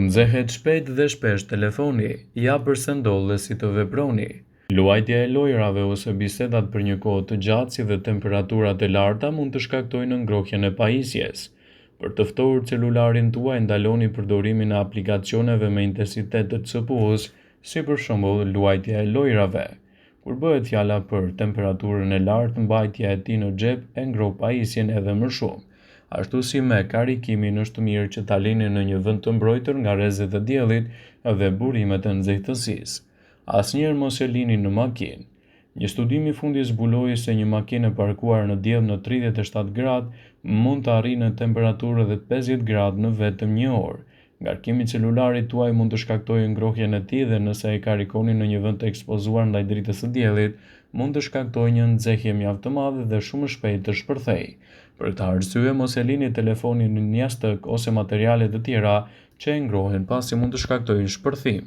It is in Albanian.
Nxehet shpejt dhe shpesh telefoni, ja përse ndodh dhe si të veproni. Luajtja e lojërave ose bisedat për një kohë të gjatë si dhe temperaturat e larta mund të shkaktojnë ngrohjen e pajisjes. Për të ftohur celularin tuaj ndaloni përdorimin e aplikacioneve me intensitet të CPU-s, si për shembull luajtja e lojërave. Kur bëhet fjala për temperaturën e lartë, mbajtja e tij në xhep e ngroh pajisjen edhe më shumë. Ashtu si me karikimin është mirë që ta lini në një vend të mbrojtur nga rrezet e diellit dhe burimet e nxehtësisë. Asnjëherë mos e lini në makinë. Një studim i fundit zbuloi se një makinë e parkuar në diell në 37 gradë mund të arrijë në temperaturë edhe 50 gradë në vetëm një orë. Ngarkimi i celularit tuaj mund të shkaktojë ngrohjen e tij dhe nëse e karikoni në një vend të ekspozuar ndaj dritës së diellit, mund të shkaktojë një nxehje mjaft të madhe dhe shumë shpejt të shpërthejë. Për këtë arsye, mos e lini telefonin në jastëk ose materiale të tjera që e ngrohin pasi mund të shkaktojnë shpërthim.